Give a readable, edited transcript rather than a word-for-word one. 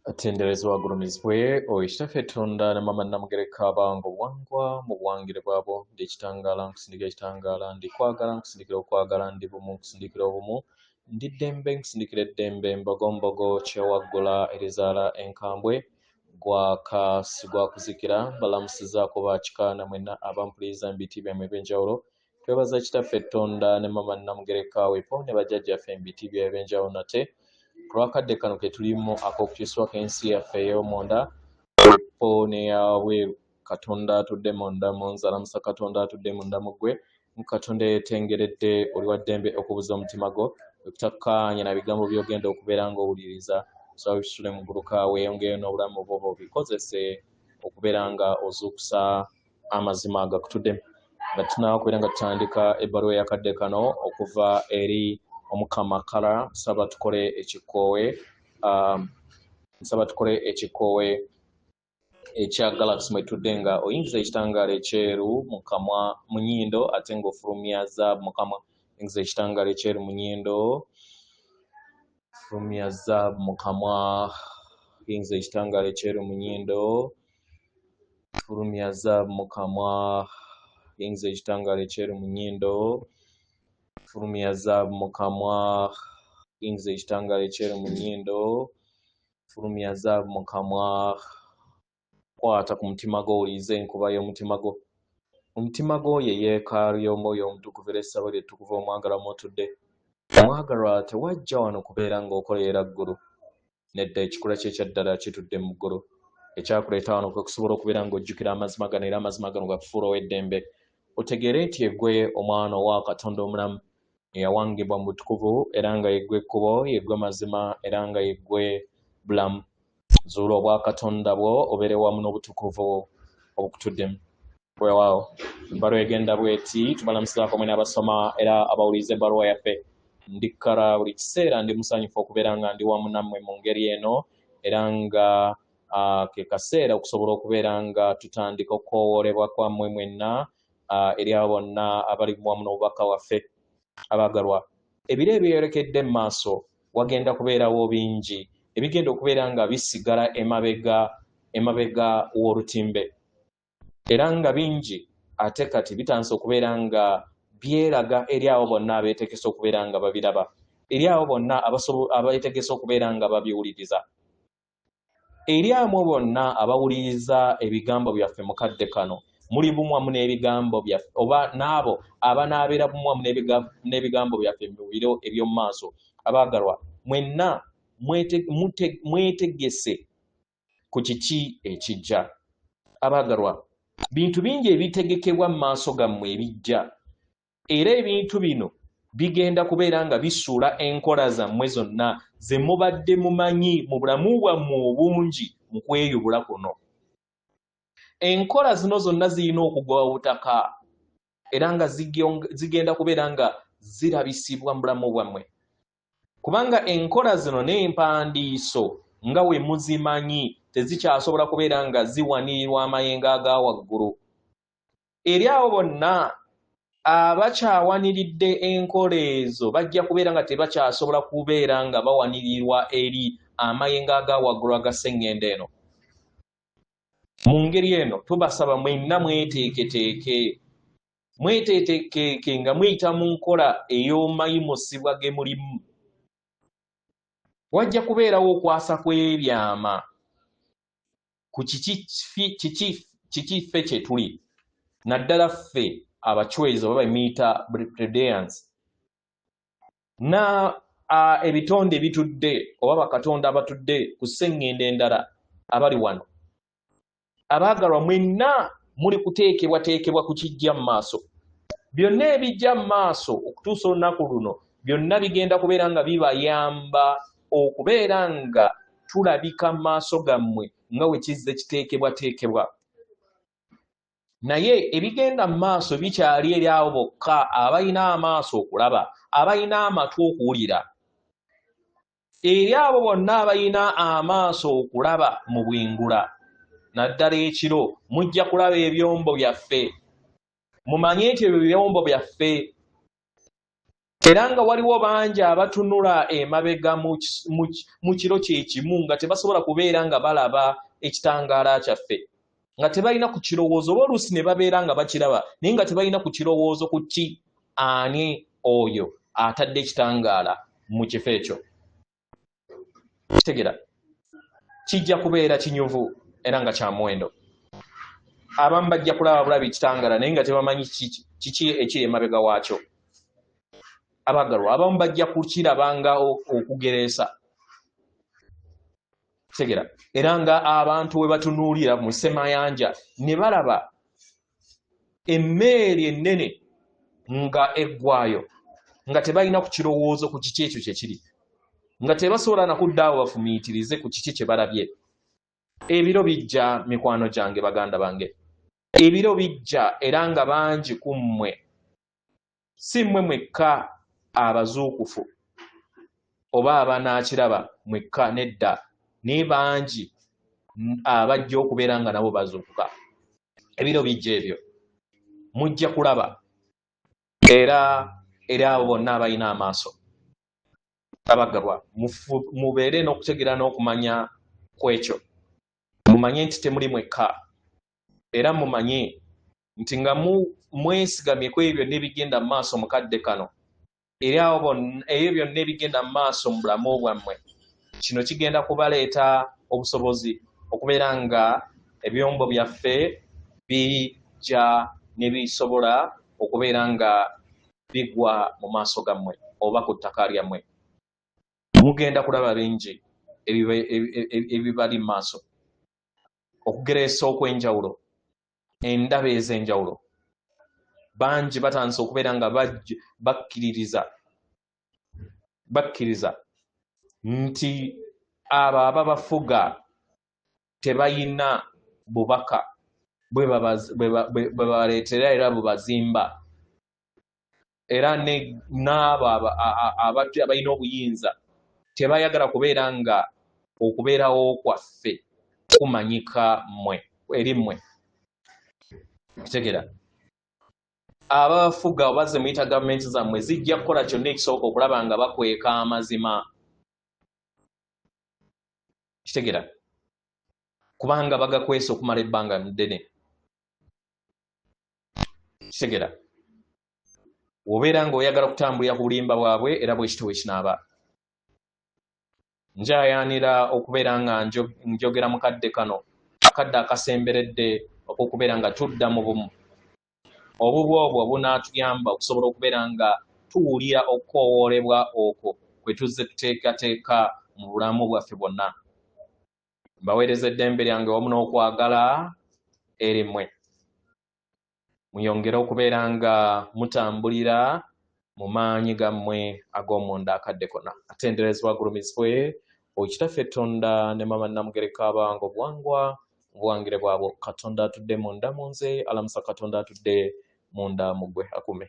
Atenderezebwa agulumizibwe oyo Kitaffe Tonda ne Maama Namugereka abawanga obuwangwa mu buwangire bwabwo. Ndi ekitangaala nkusindikira ekitangaala, ndi kwagala nkusindikira okwagala, ndi bumu nkusindikira obumu, ndi ddembe nkusindikira eddembe, mbogombogo kyewaggula erizaala enkambwe, gwaka sigwa kuzikira. Mbalamusizaako bakika na mwenna abampuliriza mu biti byammwe eby'enjawulo. Twebaza Kitaffe Tonda ne Maama Namugereka wepo ne bajjajjaffe mu biti byabwe eby'enjawulo nate ku lw'akadde kano ke tulimu ak'okukyusibwako ensi yaffe ey'omunda wepo n'eyabweru. Katonda atudde munda mu nze alamusa Katonda atudde munda mu ggwe. Katonda eyeetengeredde oli wa ddembe okubuza omutima gwo okutakkaanya na bigambo by'ogenda okubeera ng'owuliriza. Nsaba bisitule mu gguluka weeyongereyo n'obulamu bwo obikozese okubeera nga ozuukusa amazima agakutuddemu. Nga tunaaba kubeera nga tutandika ebbaluwa ey'akadde kano okuva eri Omukama Kala, nsaba tukole ekikoowe, nsaba tukole ekikoowe ekya Galaxy mwe tutudde nga oyingiza ekitangaala ekyeru mu kamwa mu nnyindo ate ng'ofulumya zaabu mu kamwa. Oyingiza ekitangaala ekyeru mu nnyindo, fulumya zaabu mu kamwa, oyingiza ekitangaala ekyeru mu nnyindo, fulumya zaabu mu kamwa, oyingiza ekitangaala ekyeru mu nnyindo, fulumya zaabu mu kamwa, oyingiza ekitangaala ekyeru mu nnyindo, fulumya zaabu mu kamwa. Kwata ku mutima gwo owulirize enkuba y'omutima gwo. Omutima gwo ye yeekaalu y'Omwoyo Omutukuvu era essabo lye ettukuvu omwagalwa mw'otudde. Omwagalwa tewajja wano kubeera ng'okolerera ggulu. Nedda, ekikula kye ekyaddala kitudde mu ggulu. Ekyakuleeta wano kwe kusobola okubeera ng'ojjukira amazima gano era amazima gano gakufuula ow'eddembe. Otegeere nti yeggwe omwana owa Katonda omulamu eyawangibwa mu butukuvu era nga yeggwe kkubo, yeggwe mazima era nga yeggwe bulamu. Zuula obwakatonda bwo obeere wamu n'obutukuvu obukutuddemu. Weewaawo, ebbaluwa egenda bw'eti, tubalamusizaako mwena abasoma era abawuliriza ebbaluwa yaffe. Ndikkala buli kiseera ndi musanyufu okubeera nga ndi wamu nammwe mu ngeri eno era nga ke kaseera okusobola okubeera nga tutandika okukoowoolebwa kwammwe mwenna eri abo bonna abali wamu n'obubaka waffe. Abaagalwa, ebiro ebyeyolekedde mu maaso wagenda kubeerawo bingi ebigenda okubeera nga bisigala emabega emabega w'olutimbe era nga bingi ate kati bitandise okubeera nga byeraga eri abo bonna abeetegese okubeera nga babiraba, eri abo bonna abeetegese okubeera nga babiwuliriza, eri abo bonna abawuliriza ebigambo byaffe mu kadde kano. Muli bumu wamu n'ebigambo byaffe oba n'abo abanaabeera bumu wamu n'ebigambo byaffe mu biro eby'omu maaso. Abaagalwa, mwenna mwetegese ku kiki ekijja. Abaagalwa, bintu bingi ebitegekebwa mu maaso gammwe ebijja, era ebintu bino bigenda kubeera nga bisuula enkola zammwe zonna ze mubadde mumanyi mu bulamu bwammwe obungi mu kweyubula kuno. Enkola zino zonna zirina okugwa obutaka era nga zigenda kubeera nga zirabisibwa mu bulamu bwammwe. Kubanga enkola zino n'empandiiso nga we muzimanyi tezikyasobola kubeera nga ziwanirirwa amayengo aga waggulu. Eri abo bonna abakyawaniridde enkola ezo bajja kubeera nga tebakyasobola kubeera nga bawanirirwa eri amayengo aga waggulu aga sseŋŋendo eno. Mu ngeri eno tubasaba mwenna mweteeketeeke. Mweteeketeeke nga muyita mu nkola ey'omayimusibwa ge mulimu. Wajja kubeerawo okwasa kw'ebyama ku kiki ffe kye tuli, naddala ffe abachwezi oba bemiyita Pleiadians na ebitonde ebitudde oba bakatonda abatudde ku sseŋŋendo endala abali wano. Abaagalwa, mwenna muli kuteekebwateekebwa ku kijja mu maaso. Byonna ebijja mu maaso okutuusa olunaku luno byonna bigenda kubeera nga bibayamba okubeera nga tulabika mu maaso gammwe nga we kizze kiteekebwateekebwa. Naye ebigenda mu maaso bikyali eri abo bokka abalina amaaso okulaba, abalina amatu okuwulira. Eri abo bonna abalina amaaso okulaba mu bwengula, naddala ekiro, mujja kulaba ebyombo byaffe. Mumanye nti ebyo byombo byaffe. Era nga waliwo bangi abatunula emabega mu kiro kye kimu nga tebasobola kubeera nga balaba ekitangaala kyaffe, nga tebalina ku kirowoozo, oba oluusi ne babeera nga bakiraba naye nga tebalina ku kirowoozo ku ki ani oyo atadde ekitangaala mu kifo ekyo. Kitegeera kijja kubeera kinyuvu era nga kya muwendo. Abamu bajja kulaba bulabi ekitangaala naye nga tebamanyi kiki ekiri emabega waakyo. Abagalwa abamu bajja kukiraba nga okugereesa. Kitegeera era nga abantu we batunuulira mu ssemayanja ne balaba emmeeri ennene nga eggwayo, nga tebalina ku kirowoozo ku kiki ekyo kye kiri, nga tebasobola na kudda awo bafumiitirize ku kiki kye balabye. Ebiro bijja, mikwano gyange, baganda bange, ebiro bijja era nga bangi ku mmwe, si mmwe mwekka abazuukufu oba abanaakiraba mwekka, nedda, naye bangi abajja okubeera nga nabo bazuukuka. Ebiro bijja ebyo mujja kulaba, era eri abo bonna abalina amaaso abagalwa, mubeere n'okutegeera n'okumanya ku ekyo. Mumanye nti temuli mwekka, era mumanye nti nga mwesigamye ku ebyo byonna ebigenda mu maaso mu kadde kano, eri abo bonna, ebyo byonna ebigenda mu maaso mu bulamu bwammwe, kino kigenda kubaleeta obusobozi okubeera nga ebyombo byaffe bijja ne bisobola okubeera nga bigwa mu maaso gammwe oba ku ttaka lyammwe. Mugenda kulaba bingi ebibali mu maaso, okugereesa okw'enjawulo, endaba ez'enjawulo. Bangi batandise okubeera nga bakkiriza nti abo ababafuga tebalina bubaka bwe babaleetera era bubazimba, era n'abo abalina obuyinza tebayagala kubeera nga okubeerawo kwaffe kumanyika mmwe eri mmwe. Kitegeera ababafuga oba ze muyita gavumenti zammwe zijja kukola kyonna ekisooka okulaba nga bakweka amazima. Kitegeera kubanga bagakwesa okumala ebbanga ddene. Kitegeera obeera ng'oyagala kutambulira ku bulimba bwabwe, era bwe kityo bwe kinaaba. Njayaanira okubeera nga njogera mu kadde kano, akadde akasemberedde okw'okubeera nga tudda mu bumu. Obubu obwo bunaatuyamba okusobola okubeera nga tuwulira okukoowoolebwa okwo kwe tuzze tuteekateeka mu bulamu bwaffe bwonna. Mbaweereza eddembe lyange wamu n'okwagala eri mmwe. Muyongere okubeera nga mutambulira mu maanyi gammwe ag'omunda akadde konna. Atenderezebwa agulumizibwe Okitaffe Tonda ne Mama Namugereka abawanga obuwangwa obuwangire bwabwo. Katonda atudde munda mu nze alamusa Katonda atudde munda mu ggwe akume.